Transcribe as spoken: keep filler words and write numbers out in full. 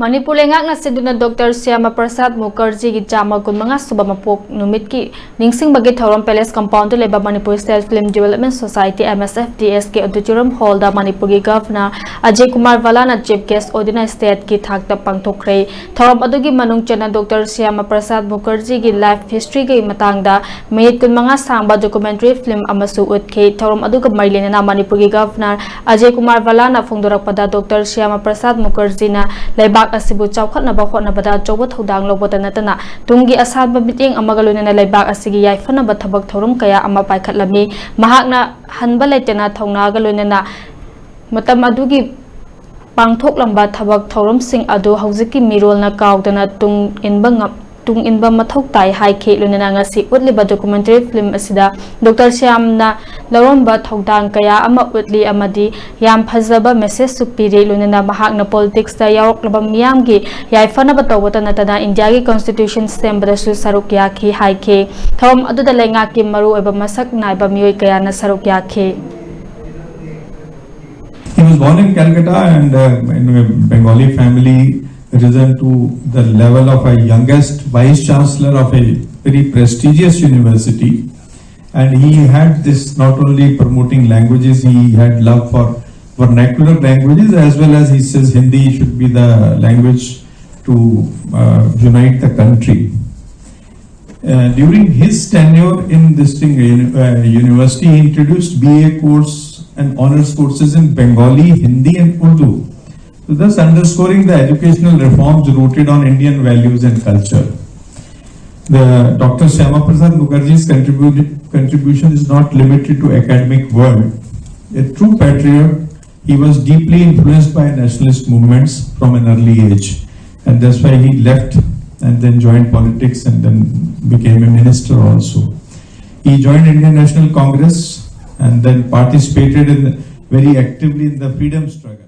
ꯃꯅꯤꯄꯨꯔ ꯂꯩꯉꯥꯛꯅ ꯁꯤꯟꯗꯨꯅ ꯗꯣꯛꯇꯔ ꯁ꯭ꯌꯥꯃꯥ ꯄ꯭ꯔꯁꯥꯗ ꯃꯨꯈꯔꯖꯤꯒꯤ ꯆꯥꯝꯃ ꯀꯨꯟꯃꯉꯥ ꯁꯨꯕ ꯃꯄꯣꯛ ꯅꯨꯃꯤꯠꯀꯤ ꯅꯤꯡꯁꯤꯡꯕꯒꯤ ꯊꯧꯔꯝ ꯄꯦꯂꯦꯁ ꯀꯝꯄꯥꯎꯟꯗ ꯂꯩꯕ Manipur state film development society, M S F D S ꯀꯤ ꯑꯣꯗꯤꯇꯣꯔꯤꯌꯝ ꯍꯣꯜꯗ ꯃꯅꯤꯄꯨꯔꯒꯤ governor Ajay Kumar Bhalla chief guest ꯑꯣꯏꯗꯨꯅ ꯁ꯭ꯇꯦꯠꯀꯤ ꯊꯥꯛꯇ ꯄꯥꯡꯊꯣꯛꯈ꯭ꯔꯦ꯫ ꯊꯧꯔꯝ ꯑꯗꯨꯒꯤ ꯃꯅꯨꯡ ꯆꯟꯅ ꯗꯣꯛꯇꯔ ꯁ꯭ꯌꯥꯃꯥ ꯄ꯭ꯔꯁꯥꯗ ꯃꯨꯈꯔꯖꯤꯒꯤ ꯂꯥꯏꯐ ꯍꯤꯁꯇ꯭ꯔꯤꯒꯤ ꯃꯇꯥꯡꯗ ꯃꯤꯅꯤꯠ ꯀꯨꯟꯃꯉꯥ ꯁꯥꯡꯕ ꯗꯣꯀꯨꯃꯦꯟꯇꯔꯤ ꯐꯤꯜꯝ ꯑꯃꯁꯨ ꯎꯠꯈꯤ꯫ ꯊꯧꯔꯝ ꯑꯗꯨꯒ ꯃꯔꯤ ꯂꯩꯅꯅ ꯃꯅꯤꯄꯨꯔꯒꯤ ꯒꯚꯔꯅꯔ ꯑꯖꯌ ꯀꯨꯃꯥꯔ ꯚꯂꯥꯅ ꯐꯣꯡꯗꯣꯔꯛꯄꯗ, ꯗꯣꯛꯇꯔ ꯁ꯭ꯌꯥꯃꯥ ꯄ꯭ꯔꯁꯥꯗ ꯃꯨꯈꯔꯖꯤꯅ ꯂꯩꯕꯥꯛ ꯑꯁꯤꯕꯨ ꯆꯥꯎꯈꯠꯅꯕ ꯍꯣꯠꯅꯕꯗ ꯑꯆꯧꯕ ꯊꯧꯗꯥꯡ ꯂꯧꯕꯇ ꯅꯠꯇꯅ ꯇꯨꯡꯒꯤ ꯑꯁꯥꯟꯕ ꯃꯤꯠꯌꯦꯡ ꯑꯃꯒ ꯂꯣꯏꯅꯅ ꯂꯩꯕꯥꯛ ꯑꯁꯤꯒꯤ ꯌꯥꯏꯐꯅꯕ ꯊꯕꯛ ꯊꯧꯔꯝ ꯀꯌꯥ ꯑꯃ ꯄꯥꯏꯈꯠꯂꯝꯃꯤ꯫ ꯃꯍꯥꯛꯅ ꯍꯟꯕ ꯂꯩꯇꯅ ꯊꯧꯅꯥꯒ ꯂꯣꯏꯅꯅ ꯃꯇꯝ ꯑꯗꯨꯒꯤ ꯄꯥꯡꯊꯣꯛꯂꯝꯕ ꯊꯕꯛ ꯊꯧꯔꯝꯁꯤꯡ ꯑꯗꯨ ꯍꯧꯖꯤꯛꯀꯤ ꯃꯤꯔꯣꯜꯅ ꯀꯥꯎꯗꯅ ꯇꯨꯡ ꯏꯟꯕ ꯉꯝ-, ꯇꯨꯡ ꯏꯟꯕ ꯃꯊꯧ ꯇꯥꯏ ꯍꯥꯏꯈꯤ꯫ ꯂꯣꯏꯅꯅ ꯉꯁꯤ ꯎꯠꯂꯤꯕ ꯗꯣꯀꯨꯃꯦꯟꯇꯔꯤ ꯐꯤꯜꯝ ꯑꯁꯤꯗ ꯗꯣꯛꯇꯔ ꯁ꯭ꯌꯥꯝꯅ ꯂꯧꯔꯝꯕ ꯊꯧꯗꯥꯡ ꯀꯌꯥ ꯑꯃ ꯎꯠꯂꯤ ꯑꯃꯗꯤ ꯌꯥꯝ ꯐꯖꯕ ꯃꯦꯁꯦꯖꯁꯨ ꯄꯤꯔꯤ꯫ ꯂꯣꯏꯅꯅ ꯃꯍꯥꯛꯅ ꯄꯣꯂꯤꯇꯤꯛꯁꯇ ꯌꯥꯎꯔꯛꯂꯕ ꯃꯤꯌꯥꯝꯒꯤ ꯌꯥꯏꯐꯅꯕ ꯇꯧꯕꯇ ꯅꯠꯇꯅ ꯏꯟꯗꯤꯌꯥꯒꯤ ꯀꯟꯁꯇꯤꯇ꯭ꯌꯨꯁꯟ ꯁꯦꯝꯕꯗꯁꯨ ꯁꯔꯨꯛ ꯌꯥꯈꯤ ꯍꯥꯏꯈꯤ꯫ ꯊꯧꯔꯝ ꯑꯗꯨꯗ ꯂꯩꯉꯥꯛꯀꯤ ꯃꯔꯨꯑꯣꯏꯕ ꯃꯁꯛ ꯅꯥꯏꯕ ꯃꯤꯑꯣꯏ ꯀꯌꯥꯅ ꯁꯔꯨꯛ ꯌꯥꯈꯤ꯫ He was born in Calcutta and uh, in a Bengali family, risen to the level of a youngest vice chancellor of a very prestigious university. And he had this not only promoting languages, he had love for vernacular languages as well as he says Hindi should be the language to uh, unite the country. Uh, during his tenure in this thing, uh, university, he introduced B A course and honors courses in Bengali, Hindi, and Urdu, thus underscoring the educational reforms rooted on Indian values and culture. The Doctor Shyama Prasad Mukherjee's contribu- contribution is not limited to academic world. A true patriot, he was deeply influenced by nationalist movements from an early age, and that's why he left and then joined politics and then became a minister also. He joined Indian National Congress and then participated in very actively in the freedom struggle.